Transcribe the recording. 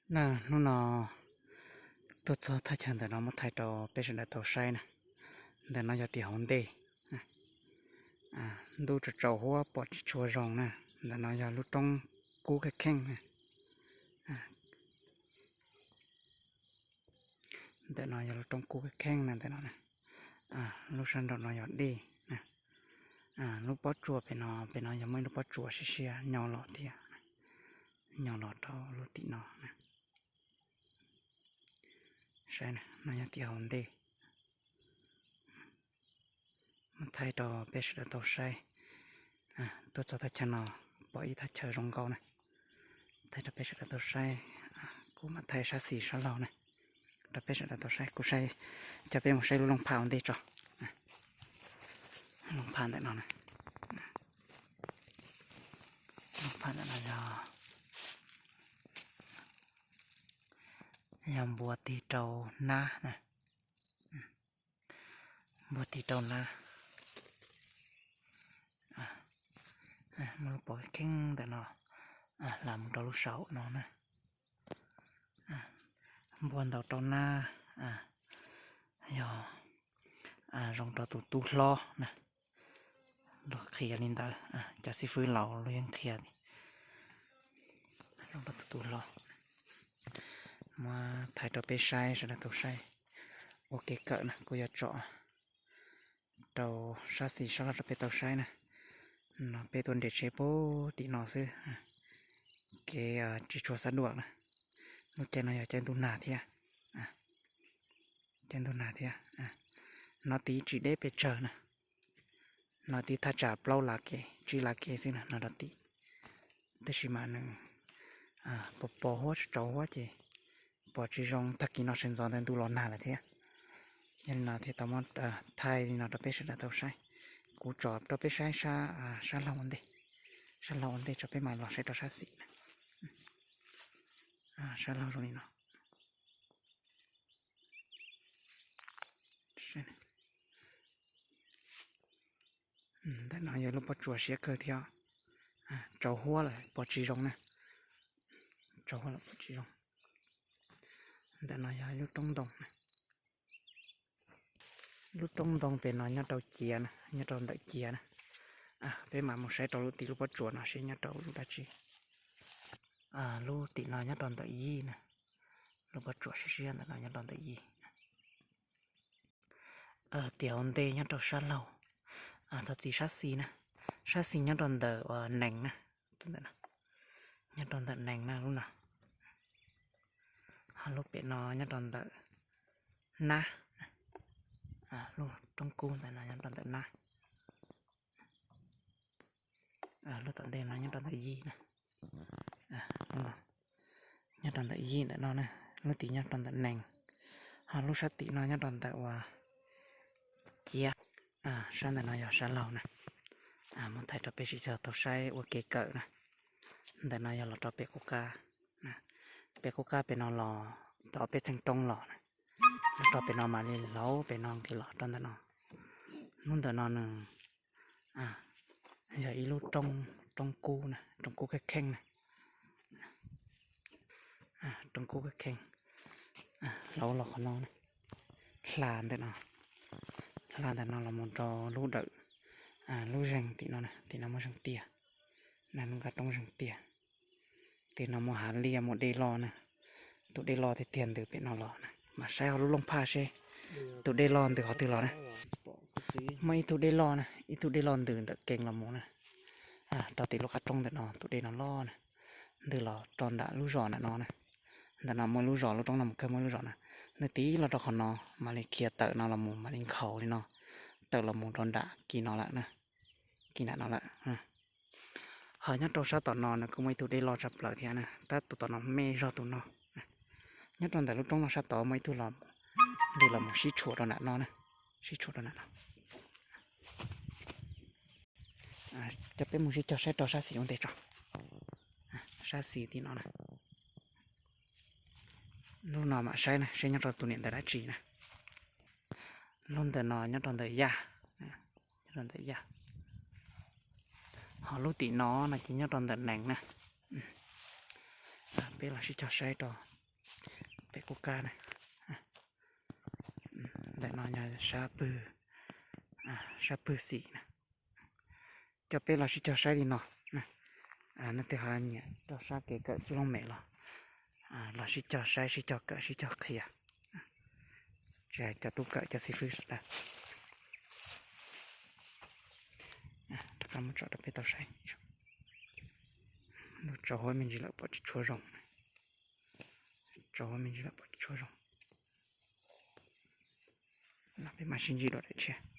Na, hnub no tuaj txog thaj chaw ntawm no muab thaij rau peb sawv daws tau saib na. Ntawm no yog tim hauv ntej. Ntuj tsaus tsaus huab pom tsis tshua zoo na. Ntawm no yog lub roob kub kheej kheej na. Ntawm no yog lub roob kub kheej kheej na ntawm no na. Lub sab nraum no yog dej na. Lub pob tsuas pem no, pem no yog muaj ib lub pob tsuas siab siab nyo los thiab, nyo los rau lub tim no na. Saib na, no yog tim hauv ntej. Muab thaij rau peb sawv daws tau saib. Tuaj txog thaj chaw no pom ib thaj chaw zoo nkauj na. Thaij rau peb sawv daws tau saib. Kuv mam thaij sab xis sab laug na, rau peb sawv daws tau saib. Kuv saib, coj peb mus saib lub looj phaj ua ntej tso. Looj phaj ntawm no na. Looj phaj ntawm no yog, yog npua tig rau nab na. Npua tig rau nab. Muaj lub pob kheej ntawm no, hla mus rau lub saum no na. Npua ntaus rau nab, yog zoo rau tus tub hlob na. Luag qhia li ntawd, cov xib fwb laus luag yeej qhia zoo rau tus tub hlob. Muab thaij rau peb saib, sawv daws tau saib ua kev kawm na. Kuv yuav tso rau sab xis sab laug rau peb tau saib na. No peb tuaj nres tsheb puag tim no xwb, kev tsis tshua xab duam na. Lub caij no yog caij ntuj nag thiab, caij ntuj nag thiab. No tid tsis deb pes tsawg na. No tid thaj tsam plaub lav kev tsib lav kev xwb na no rau tid. Tab sis mas nws pos pos huab tsaus huab ces pom tsis zoo. Tag kis no sawv ntxov ntawd ntuj los nag lawm thiab. Yog li no thiaj tau muab thaij li no rau peb sawv daws tau saib. Kuv tso rau peb saib sab laug ua ntej, sab laug ua ntej tso peb mam los saib rau sab xis na. Sab laug zoo li no. Ntawm no yog lub pob tsuas siab kawg thiab, tsaus huab lawm pom tsis zoo na. Tsaus huab lawm pom tsis zoo. Ntawm no yog lub roob ntoo na. Lub roob ntoo pem no nyob rau ciav na, nyob rau ntawm ciav na. Peb mam mus saib rau lub tim lub pob tsuas no seb nyob rau lub dab tsi. Lub tim no nyob rau ntawm yij na. Lub pob tsuas siab siab ntawm no nyob rau ntawm yij. Tim hauv ntej nyob rau sab laug, thov txim sab xis na. Sab xis nyob rau ntawm nees na, nyob rau ntawm nees na lub no. Ho lub pem no nyob rau ntawm nab, lub roob kub ntawm no nyob rau ntawm nab. Lub tom ntej no nyob rau ntawm yij na. Nyob rau ntawm yij ntawm no na, lub tim nyob rau ntawm nees, ho lub sab tim no nyob rau ntawm uas ciav. Sab ntawm no yog sab laug na. Muab thaij rau peb sib cog tau saib ua kev kawm na. Ntawm no yog los rau pem qub qab. Pem qub qab pem no los tau peb txheej roob los na. Los rau pem no mam li laub pem no nqis los rau ntawm no. Lub ntawm no nws yog ib lub roob, roob kub na, roob kub kheej kheej na. Roob kub kheej kheej. Laub los qhov no na. Hla ntawm no, hla ntawm no los mus rau lub dawm, lub zeeg tim no na, tim no muaj zeeg tiag. Na lub nqaj roob zeeg tiag. Tim no muaj hav liaj muaj dej loj na. Tus dej loj tiag tiag ntws pem no los na, mam saib hauv lub looj phaj seb tus dej loj ntws qhov twg los na. Muaj ib tug dej loj na, ib tug dej loj ntws ntawm kees los mus na. Rau tim lub qab roob ntawm no tus dej no loj na, ntws los rau nram lub zos nram no na. Ntawm no muaj lub zos, lub roob no mus kawg muaj lub zos na. Ntws tib los rau qhov no, mam li khiav tawm no los mus mam li nkhaus li no, tawm los mus rau nram kis no lawm na, kis nram no lawm. Ho nyob rau sab tom no nws kuj muaj ib tug dej loj tshaj plaws thiab na, tab tus tom no me zog tus no. Nyob rau ntawm lub roob no sab tod muaj ib tug los, ntws los mus sib tshuam rau nram no na, sib tshuam rau nram no. Coj peb mus sib cog saib rau sab xis ua ntej tso. Sab xis tim no na. Lub no mam saib na, seb nyob rau tus niam ntawm dab tsi na. Lub ntawm no nyob rau ntawm yaj, nyob rau ntawm yaj. Ho lub tim no no ces nyob rau ntawm nees na. Peb los sib cog saib rau Qub qab na. Ntawm no yog sab pwg, sab pwg xim na. Coj peb los sib cog saib li no. Nej twg ho nyiam rau sab kev kawm txuj looj mem los, los sib cog saib, sib cog kawm, sib cog qhia. Tsis hais cov tub kawm cov xib fwb sawv daws. Rov qab muab tso rau peb tau saib. Lub tsau huab me ntsis lawm pom tsis tshua zoo. Tsau huab me ntsis lawm pom tsis tshua zoo. Los peb mam sib ntsib dua daim tshiab.